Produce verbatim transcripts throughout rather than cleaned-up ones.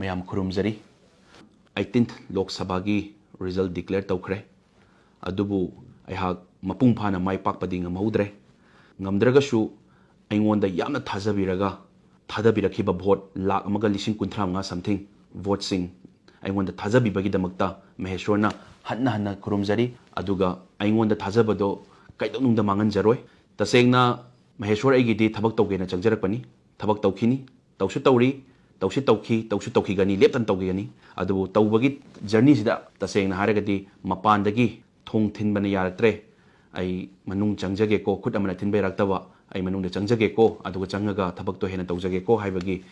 ꯃꯌꯥꯝ ꯈꯨꯔꯨꯝꯖꯔꯤ꯫ ꯑꯩꯠꯇꯤꯟꯊ ꯂꯣꯛ ꯁꯚꯥꯒꯤ result declare ꯇꯧꯈ꯭ꯔꯦ꯫ ꯑꯗꯨꯕꯨ ꯑꯩꯍꯥꯛ ꯃꯄꯨꯡ ꯐꯥꯅ ꯃꯥꯏ ꯄꯥꯛꯄꯗꯤ ꯉꯝꯍꯧꯗ꯭ꯔꯦ꯫ ꯉꯝꯗ꯭ꯔꯒꯁꯨ ꯑꯩꯉꯣꯟꯗ ꯌꯥꯝꯅ ꯊꯥꯖꯕꯤꯔꯒ ꯊꯥꯗꯕꯤꯔꯛꯈꯤꯕ ꯚꯣꯠ ꯂꯥꯈ ꯑꯃꯒ ꯂꯤꯁꯤꯡ ꯀꯨꯟꯊ꯭ꯔꯥ ꯃꯉꯥ something ꯚꯣꯠꯁꯤꯡ ꯑꯩꯉꯣꯟꯗ ꯊꯥꯖꯕꯤꯕꯒꯤꯗꯃꯛꯇ ꯃꯍꯦꯁꯣꯔꯅ ꯍꯟꯅ ꯍꯟꯅ ꯈꯨꯔꯨꯝꯖꯔꯤ꯫ ꯑꯗꯨꯒ ꯑꯩꯉꯣꯟꯗ ꯊꯥꯖꯕꯗꯣ ꯀꯩꯗꯧꯅꯨꯡꯗ ꯃꯥꯡꯍꯟꯖꯔꯣꯏ꯫ ꯇꯁꯦꯡꯅ ꯃꯍꯦꯁꯣꯔ ꯑꯩꯒꯤꯗꯤ ꯊꯕꯛ ꯇꯧꯒꯦꯅ ꯆꯪꯖꯔꯛꯄꯅꯤ, ꯊꯕꯛ ꯇꯧꯈꯤꯅꯤ, ꯇꯧꯁꯨ ꯇꯧꯔꯤ, ꯇꯧꯁꯨ ꯇꯧꯈꯤ, ꯇꯧꯁꯨ ꯇꯧꯈꯤꯒꯅꯤ, ꯂꯦꯞꯇꯅ ꯇꯧꯈꯤꯒꯅꯤ꯫ ꯑꯗꯨꯕꯨ ꯇꯧꯕꯒꯤ ꯖꯔꯅꯤꯁꯤꯗ ꯇꯁꯦꯡꯅ ꯍꯥꯏꯔꯒꯗꯤ ꯃꯄꯥꯟꯗꯒꯤ ꯊꯣꯡ ꯊꯤꯟꯕꯅ ꯌꯥꯔꯛꯇ꯭ꯔꯦ꯫ ꯑꯩ ꯃꯅꯨꯡ ꯆꯪꯖꯒꯦꯀꯣ, ꯈꯨꯠ ꯑꯃꯅ ꯊꯤꯟꯕ ꯌꯥꯔꯛꯇꯕ, ꯑꯩ ꯃꯅꯨꯡꯗ ꯆꯪꯖꯒꯦꯀꯣ, ꯑꯗꯨꯒ ꯆꯪꯉꯒ ꯊꯕꯛꯇꯣ ꯍꯦꯟꯅ ꯇꯧꯖꯒꯦꯀꯣ ꯍꯥꯏꯕꯒꯤ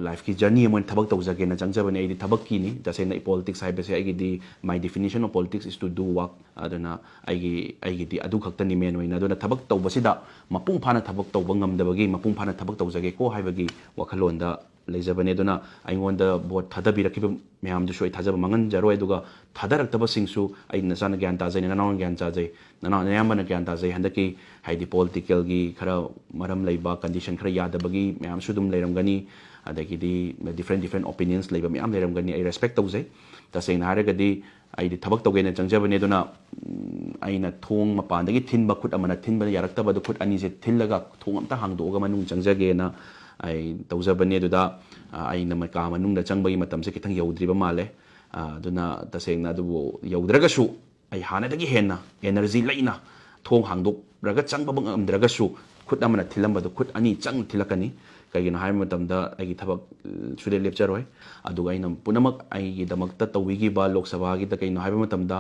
ꯂꯥꯏꯐꯀꯤ ꯖꯔꯅꯤ ꯑꯃ ꯑꯣꯏꯅ ꯊꯕꯛ ꯇꯧꯖꯒꯦꯅ ꯆꯪꯖꯕꯅꯦ꯫ ꯑꯩꯗꯤ ꯊꯕꯛꯀꯤꯅꯤ ꯇꯁꯦꯡꯅ꯫ ꯄꯣꯂꯤꯇꯤꯛꯁ ꯍꯥꯏꯕꯁꯦ ꯑꯩꯒꯤꯗꯤ, my definition of politics is to do work꯫ ꯑꯗꯨꯅ ꯑꯩꯒꯤ ꯑꯩꯒꯤꯗꯤ ꯑꯗꯨ ꯈꯛꯇꯅꯤ ꯃꯦꯟ ꯑꯣꯏꯅ꯫ ꯑꯗꯨꯅ ꯊꯕꯛ ꯇꯧꯕꯁꯤꯗ ꯃꯄꯨꯡ ꯐꯥꯅ ꯊꯕꯛ ꯇꯧꯕ ꯉꯝꯗꯕꯒꯤ ꯃꯄꯨꯡ ꯐꯥꯅ ꯊꯕꯛ ꯇꯧꯖꯒꯦꯀꯣ ꯍꯥꯏꯕꯒꯤ ꯋꯥꯈꯜꯂꯣꯟꯗ ꯂꯩꯖꯕꯅꯦ꯫ ꯑꯗꯨꯅ ꯑꯩꯉꯣꯟꯗ ꯚꯣꯠ ꯊꯥꯗꯕꯤꯔꯛꯈꯤꯕ ꯃꯌꯥꯝꯗꯨꯁꯨ ꯑꯩ ꯊꯥꯖꯕ ꯃꯥꯡꯍꯟꯖꯔꯣꯏ꯫ ꯑꯗꯨꯒ ꯊꯥꯗꯔꯛꯇꯕꯁꯤꯡꯁꯨ ꯑꯩ ꯅꯆꯥꯅ ꯒ꯭ꯌꯥꯟ ꯇꯥꯖꯩ, ꯅꯅꯥꯎꯅ ꯒ꯭ꯌꯥꯟ ꯇꯥꯖꯩ, ꯅꯅꯥꯎ ꯅꯌꯥꯝꯕꯅ ꯒ꯭ꯌꯥꯟ ꯇꯥꯖꯩ꯫ ꯍꯟꯗꯛꯀꯤ ꯍꯥꯏꯗꯤ ꯄꯣꯂꯤꯇꯤꯀꯦꯜꯒꯤ ꯈꯔ ꯃꯔꯝ ꯂꯩꯕ ꯀꯟꯗꯤꯁꯟ ꯈꯔ ꯌꯥꯗꯕꯒꯤ ꯃꯌꯥꯝꯁꯨ ꯑꯗꯨꯝ ꯂꯩꯔꯝꯒꯅꯤ꯫ ꯑꯗꯒꯤꯗꯤ ꯗꯤꯐ꯭ꯔꯦꯟ ꯗꯤꯐ꯭ꯔꯦꯟ ꯑꯣꯄꯤꯅꯤꯌꯟꯁ ꯂꯩꯕ ꯃꯌꯥꯝ ꯂꯩꯔꯝꯒꯅꯤ꯫ ꯑꯩ ꯔꯦꯁꯄꯦꯛ ꯇꯧꯖꯩ꯫ ꯇꯁꯦꯡꯅ ꯍꯥꯏꯔꯒꯗꯤ ꯑꯩꯗꯤ ꯊꯕꯛ ꯇꯧꯒꯦꯅ ꯆꯪꯖꯕꯅꯦ꯫ ꯑꯗꯨꯅ ꯎꯝ, ꯑꯩꯅ ꯊꯣꯡ ꯃꯄꯥꯟꯗꯒꯤ ꯊꯤꯟꯕ, ꯈꯨꯠ ꯑꯃꯅ ꯊꯤꯟꯕ ꯌꯥꯔꯛꯇꯕꯗꯨ ꯈꯨꯠ ꯑꯅꯤꯁꯦ ꯊꯤꯜꯂꯒ ꯊꯣꯡ ꯑꯝꯇ ꯍꯥꯡꯗꯣꯛꯑꯒ ꯃꯅꯨꯡ ꯆꯪꯖꯒꯦꯅ ꯑꯩ ꯇꯧꯖꯕꯅꯦ꯫ ꯑꯗꯨꯗ ꯑ, ꯑꯩꯅ ꯃ-, ꯀꯥ ꯃꯅꯨꯡꯗ ꯆꯪꯕꯒꯤ ꯃꯇꯝꯁꯦ ꯈꯤꯇꯪ ꯌꯧꯗ꯭ꯔꯤꯕ ꯃꯥꯜꯂꯦ꯫ ꯑ, ꯑꯗꯨꯅ ꯇꯁꯦꯡꯅ ꯑꯗꯨꯕꯨ ꯌꯧꯗ꯭ꯔꯒꯁꯨ ꯑꯩ ꯍꯥꯟꯅꯗꯒꯤ ꯍꯦꯟꯅ ꯑꯦꯅꯔꯖꯤ ꯂꯩꯅ ꯊꯣꯡ ꯍꯥꯡꯗꯣꯛꯂꯒ ꯆꯪꯕ ꯉꯝꯗ꯭ꯔꯒꯁꯨ ꯈꯨꯠ ꯑꯃꯅ ꯊꯤꯜꯂꯝꯕꯗꯣ ꯈꯨꯠ ꯑꯅꯤ ꯆꯪꯅ ꯊꯤꯜꯂꯛꯀꯅꯤ꯫ ꯀꯩꯒꯤꯅꯣ ꯍꯥꯏꯕ ꯃꯇꯝꯗ ꯑꯩꯒꯤ ꯊꯕꯛ, ꯎꯝ, ꯁꯨꯡꯂꯦꯞ ꯂꯦꯞꯆꯔꯣꯏ꯫ ꯑꯗꯨꯒ ꯑꯩꯅ ꯄꯨꯝꯅꯃꯛ ꯑꯩꯒꯤꯗꯃꯛꯇ ꯇꯧꯕꯤꯈꯤꯕ ꯂꯣꯛ ꯁꯚꯥꯒꯤꯗ ꯀꯩꯅꯣ ꯍꯥꯏꯕ ꯃꯇꯝꯗ,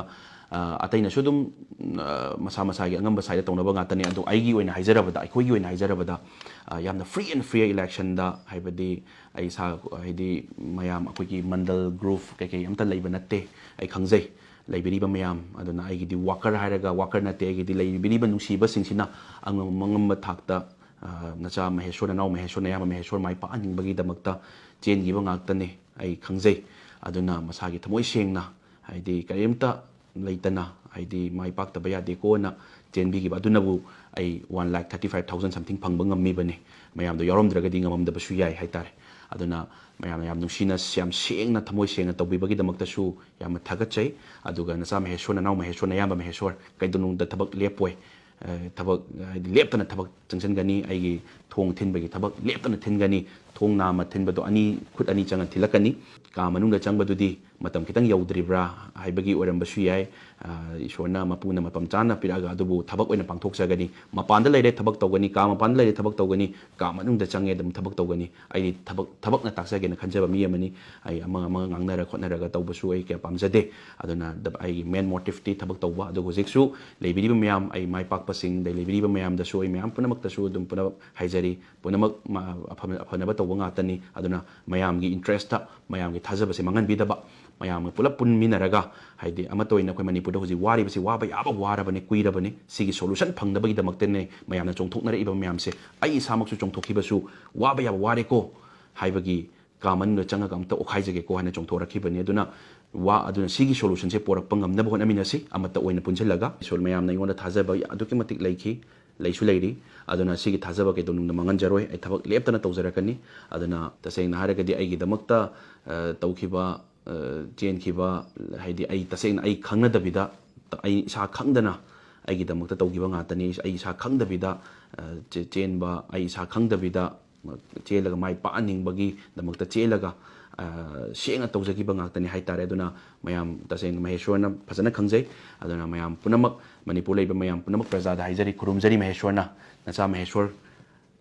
ꯑ, ꯑꯇꯩꯅꯁꯨ ꯑꯗꯨꯝ, ꯎꯝ, ꯑ, ꯃꯁꯥ ꯃꯁꯥꯒꯤ ꯑꯉꯝꯕ ꯁꯥꯏꯗ ꯇꯧꯅꯕ ꯉꯥꯛꯇꯅꯤ꯫ ꯑꯗꯣ ꯑꯩꯒꯤ ꯑꯣꯏꯅ ꯍꯥꯏꯖꯔꯕꯗ, ꯑꯩꯈꯣꯏꯒꯤ ꯑꯣꯏꯅ ꯍꯥꯏꯖꯔꯕꯗ, ꯑ, ꯌꯥꯝꯅ free and fair election ꯗ, ꯍꯥꯏꯕꯗꯤ ꯑꯩ ꯏꯁꯥ, ꯍꯥꯏꯗꯤ ꯃꯌꯥꯝ ꯑꯩꯈꯣꯏꯒꯤ ꯃꯟꯗꯜ ꯒ꯭ꯔꯨꯞ ꯀꯩꯀꯩ ꯑꯝꯇ ꯂꯩꯕ ꯅꯠꯇꯦ, ꯑꯩ ꯈꯪꯖꯩ꯫ ꯂꯩꯕꯤꯔꯤꯕ ꯃꯌꯥꯝ, ꯑꯗꯨꯅ ꯑꯩꯒꯤꯗꯤ ꯋꯥꯀꯔ ꯍꯥꯏꯔꯒ ꯋꯥꯀꯔ ꯅꯠꯇꯦ, ꯑꯩꯒꯤꯗꯤ ꯂꯩꯕꯤꯔꯤꯕ ꯅꯨꯡꯁꯤꯕꯁꯤꯡꯁꯤꯅ ꯑꯉꯝ ꯑꯉꯝꯕ ꯊꯥꯛꯇ, ꯑ, ꯅꯆꯥ ꯃꯍꯦꯁꯣꯔ, ꯅꯅꯥꯎ ꯃꯍꯦꯁꯣꯔ, ꯅꯌꯥꯝꯕ ꯃꯍꯦꯁꯣꯔ ꯃꯥꯏ ꯄꯥꯛꯍꯟꯅꯤꯡꯕꯒꯤꯗꯃꯛꯇ ꯆꯦꯟꯈꯤꯕ ꯉꯥꯛꯇꯅꯤ, ꯑꯩ ꯈꯪꯖꯩ꯫ ꯑꯗꯨꯅ ꯃꯁꯥꯒꯤ ꯊꯃꯣꯏ ꯁꯦꯡꯅ, ꯍꯥꯏꯗꯤ ꯀꯔꯤꯝꯇ ꯂꯩꯇꯅ, ꯍꯥꯏꯗꯤ ꯃꯥꯏ ꯄꯥꯛꯇꯕ ꯌꯥꯗꯦꯀꯣꯅ ꯆꯦꯟꯕꯤꯈꯤꯕ ꯑꯗꯨꯅꯕꯨ ꯑꯩ one lakh thirty five thousand something ꯐꯪꯕ ꯉꯝꯃꯤꯕꯅꯤ꯫ ꯃꯌꯥꯝꯗꯣ ꯌꯥꯎꯔꯝꯗ꯭ꯔꯒꯗꯤ ꯉꯝꯃꯝꯗꯕꯁꯨ ꯌꯥꯏ ꯍꯥꯏꯇꯥꯔꯦ꯫ ꯑꯗꯨꯅ ꯃꯌꯥꯝꯅ ꯌꯥꯝ ꯅꯨꯡꯁꯤꯅ, ꯌꯥꯝ ꯁꯦꯡꯅ, ꯊꯃꯣꯏ ꯁꯦꯡꯅ ꯇꯧꯕꯤꯕꯒꯤꯗꯃꯛꯇꯁꯨ ꯌꯥꯝꯅ ꯊꯥꯒꯠꯆꯩ꯫ ꯑꯗꯨꯒ ꯅꯆꯥ ꯃꯍꯦꯁꯣꯔ, ꯅꯅꯥꯎ ꯃꯍꯦꯁꯣꯔ, ꯅꯌꯥꯝꯕ ꯃꯍꯦꯁꯣꯔ, ꯀꯩꯗꯧꯅꯨꯡꯗ ꯊꯕꯛ ꯂꯦꯞꯄꯣꯏ꯫ ꯑ, ꯊꯕꯛ, ꯍꯥꯏꯗꯤ, ꯂꯦꯞꯇꯅ ꯊꯕꯛ ꯆꯪꯁꯤꯟꯒꯅꯤ꯫ ꯑꯩꯒꯤ ꯊꯣꯡ ꯊꯤꯟꯕꯒꯤ ꯊꯕꯛ ꯂꯦꯞꯇꯅ ꯊꯤꯟꯒꯅꯤ꯫ ꯊꯣꯡ ꯅꯥꯝꯃ ꯊꯤꯟꯕꯗꯣ ꯑꯅꯤ, ꯈꯨꯠ ꯑꯅꯤ ꯆꯪꯉ ꯊꯤꯜꯂꯛꯀꯅꯤ꯫ ꯀꯥ ꯃꯅꯨꯡꯗ ꯆꯪꯕꯗꯨꯗꯤ ꯃꯇꯝ ꯈꯤꯇꯪ ꯌꯧꯗ꯭ꯔꯤꯕ꯭ꯔꯥ ꯍꯥꯏꯕꯒꯤ ꯑꯣꯏꯔꯝꯕꯁꯨ ꯌꯥꯏ꯫ ꯑ, ꯏꯁꯣꯔꯅ ꯃꯄꯨꯅ ꯃꯇꯝ ꯆꯥꯅ ꯄꯤꯔꯛꯑꯒ ꯑꯗꯨꯕꯨ ꯊꯕꯛ ꯑꯣꯏꯅ ꯄꯥꯡꯊꯣꯛꯆꯒꯅꯤ꯫ ꯃꯄꯥꯟꯗ ꯂꯩꯔꯦ, ꯊꯕꯛ ꯇꯧꯒꯅꯤ꯫ ꯀꯥ ꯃꯄꯥꯟꯗ ꯂꯩꯔꯦ, ꯊꯕꯛ ꯇꯧꯒꯅꯤ꯫ ꯀꯥ ꯃꯅꯨꯡꯗ ꯆꯪꯉꯦ, ꯑꯗꯨꯝ ꯊꯕꯛ ꯇꯧꯒꯅꯤ꯫ ꯑꯩꯗꯤ ꯊꯕꯛ, ꯊꯕꯛꯅ ꯇꯥꯛꯆꯒꯦꯅ ꯈꯟꯖꯕ ꯃꯤ ꯑꯃꯅꯤ꯫ ꯑꯩ ꯑꯃ ꯑꯃꯒ ꯉꯥꯡꯅꯔ ꯈꯣꯠꯅꯔꯒ ꯇꯧꯕꯁꯨ ꯑꯩ ꯀꯌꯥ ꯄꯥꯝꯖꯗꯦ꯫ ꯑꯗꯨꯅ ꯗ-, ꯑꯩꯒꯤ main motiveꯇꯤ ꯊꯕꯛ ꯇꯧꯕ꯫ ꯑꯗꯨꯒ ꯍꯧꯖꯤꯛꯁꯨ ꯂꯩꯕꯤꯔꯤꯕ ꯃꯌꯥꯝ, ꯑꯩ ꯃꯥꯏ ꯄꯥꯛꯄꯁꯤꯡꯗ ꯂꯩꯕꯤꯔꯤꯕ ꯃꯌꯥꯝꯗꯁꯨ, ꯑꯩ ꯃꯌꯥꯝ ꯄꯨꯝꯅꯃꯛꯇꯁꯨ ꯑꯗꯨꯝ ꯄꯨꯝꯅꯃꯛ ꯍꯥꯏꯖꯔꯤ꯫ ꯄꯨꯝꯅꯃꯛ ꯃ-, ꯑꯐꯕ-, ꯑꯐꯅꯕ ꯇꯧꯕ ꯉꯥꯛꯇꯅꯤ꯫ ꯑꯗꯨꯅ ꯃꯌꯥꯝꯒꯤ interestꯇ, ꯃꯌꯥꯝꯒꯤ ꯊꯥꯖꯕꯁꯦ ꯃꯥꯡꯍꯟꯕꯤꯗꯕ, ꯃꯌꯥꯝꯒ ꯄꯨꯂꯞ ꯄꯨꯟꯃꯤꯟꯅꯔꯒ, ꯍꯥꯏꯗꯤ, ꯑꯃꯠꯇ ꯑꯣꯏꯅ ꯑꯩꯈꯣꯏ ꯃꯅꯤꯄꯨꯔꯗ ꯍꯧꯖꯤꯛ ꯋꯥꯔꯤꯕꯁꯤ ꯋꯥꯕ ꯌꯥꯕ ꯋꯥꯔꯕꯅꯤ, ꯀꯨꯏꯔꯕꯅꯤ꯫ ꯁꯤꯒꯤ solution ꯐꯪꯅꯕꯒꯤꯗꯃꯛꯇꯅꯦ ꯃꯌꯥꯝꯅ ꯆꯣꯡꯊꯣꯛꯅꯔꯛꯏꯕ ꯃꯌꯥꯝꯁꯦ꯫ ꯑꯩ ꯏꯁꯥꯃꯛꯁꯨ ꯆꯣꯡꯊꯣꯛꯈꯤꯕꯁꯨ ꯋꯥꯕ ꯌꯥꯕ ꯋꯥꯔꯦꯀꯣ ꯍꯥꯏꯕꯒꯤ, ꯀꯥ ꯃꯅꯨꯡꯗ ꯆꯪꯉꯒ ꯑꯝꯇ ꯑꯣꯛꯈꯥꯏꯖꯒꯦꯀꯣ ꯍꯥꯏꯅ ꯆꯣꯡꯊꯣꯔꯛꯈꯤꯕꯅꯤ꯫ ꯑꯗꯨꯅ ꯋꯥ-, ꯑꯗꯨꯅ ꯁꯤꯒꯤ solutionꯁꯦ ꯄꯨꯔꯛꯄ ꯉꯝꯅꯕ ꯍꯣꯠꯅꯃꯤꯟꯅꯁꯤ, ꯑꯃꯠꯇ ꯑꯣꯏꯅ ꯄꯨꯟꯁꯤꯜꯂꯒ꯫ ꯏꯁꯣꯔ, ꯃꯌꯥꯝꯅ ꯑꯩꯉꯣꯟꯗ ꯊꯥꯖꯕ ꯑꯗꯨꯛꯀꯤ ꯃꯇꯤꯛ ꯂꯩꯈꯤ, ꯂꯩꯁꯨ ꯂꯩꯔꯤ꯫ ꯑꯗꯨꯅ ꯁꯤꯒꯤ ꯊꯥꯖꯕ ꯀꯩꯗꯧꯅꯨꯡꯗ ꯃꯥꯡꯍꯟꯖꯔꯣꯏ꯫ ꯑꯩ ꯊꯕꯛ ꯂꯦꯞꯇꯅ ꯇꯧꯖꯔꯛꯀꯅꯤ꯫ ꯑꯗꯨꯅ ꯇꯁꯦꯡꯅ ꯍꯥꯏꯔꯒꯗꯤ ꯑꯩꯒꯤꯗꯃꯛꯇ, ꯑ, ꯇꯧꯈꯤꯕ, ꯑ, ꯆꯦꯟꯈꯤꯕ, ꯍꯥꯏꯗꯤ, ꯑꯩ ꯇꯁꯦꯡꯅ ꯑꯩ ꯈꯪꯅꯗꯕꯤꯗ, ꯑꯩ ꯏꯁꯥ ꯈꯪꯗꯅ ꯑꯩꯒꯤꯗꯃꯛꯇ ꯇꯧꯈꯤꯕ ꯉꯥꯛꯇꯅꯤ꯫ ꯑꯩ ꯏꯁꯥ ꯈꯪꯗꯕꯤꯗ, ꯑ, ꯆꯦ-, ꯆꯦꯟꯕ, ꯑꯩ ꯏꯁꯥ ꯈꯪꯗꯕꯤꯗ ꯆꯦꯜꯂꯒ ꯃꯥꯏ ꯄꯥꯛꯍꯟꯅꯤꯡꯕꯒꯤꯗꯃꯛꯇ ꯆꯦꯜꯂꯒ, ꯑ, ꯁꯦꯡꯅ ꯇꯧꯖꯈꯤꯕ ꯉꯥꯛꯇꯅꯤ ꯍꯥꯏꯇꯥꯔꯦ꯫ ꯑꯗꯨꯅ ꯃꯌꯥꯝ ꯇꯁꯦꯡꯅ ꯃꯍꯦꯁꯣꯔꯅ ꯐꯖꯅ ꯈꯪꯖꯩ꯫ ꯑꯗꯨꯅ ꯃꯌꯥꯝ ꯄꯨꯝꯅꯃꯛ, ꯃꯅꯤꯄꯨꯔ ꯂꯩꯕ ꯃꯌꯥꯝ ꯄꯨꯝꯅꯃꯛ ꯄ꯭ꯔꯖꯥꯗ ꯍꯥꯏꯖꯔꯤ, ꯈꯨꯔꯨꯝꯖꯔꯤ ꯃꯍꯦꯁꯣꯔꯅ, ꯅꯆꯥ ꯃꯍꯦꯁꯣꯔ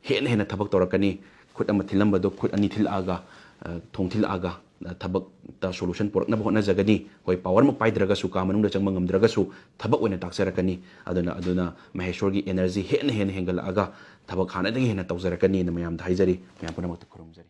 ꯍꯦꯟꯅ ꯍꯦꯟꯅ ꯊꯕꯛ ꯇꯧꯔꯛꯀꯅꯤ꯫ ꯈꯨꯠ ꯑꯃ ꯊꯤꯜꯂꯝꯕꯗꯣ ꯈꯨꯠ ꯑꯅꯤ ꯊꯤꯜꯂꯛꯑꯒ, ꯑ, ꯊꯣꯡ ꯊꯤꯜꯂꯛꯑꯒ, ꯑ, ꯊꯕꯛꯇ solution ꯄꯨꯔꯛꯅꯕ ꯍꯣꯠꯅꯖꯒꯅꯤ꯫ ꯍꯣꯏ, powerꯃꯛ ꯄꯥꯏꯗ꯭ꯔꯒꯁꯨ, ꯀꯥ ꯃꯅꯨꯡꯗ ꯆꯪꯕ ꯉꯝꯗ꯭ꯔꯒꯁꯨ, ꯊꯕꯛ ꯑꯣꯏꯅ ꯇꯥꯛꯆꯔꯛꯀꯅꯤ꯫ ꯑꯗꯨꯅ, ꯑꯗꯨꯅ ꯃꯍꯦꯁꯣꯔꯒꯤ energy ꯍꯦꯟꯅ ꯍꯦꯟꯅ ꯍꯦꯟꯒꯠꯂꯛꯑꯒ ꯊꯕꯛ ꯍꯥꯟꯅꯗꯒꯤ ꯍꯦꯟꯅ ꯇꯧꯖꯔꯛꯀꯅꯤꯅ ꯃꯌꯥꯝꯗ ꯍꯥꯏꯖꯔꯤ꯫ ꯃꯌꯥꯝ ꯄꯨꯝꯅꯃꯛꯇ ꯈꯨꯔꯨꯝꯖꯔꯤ꯫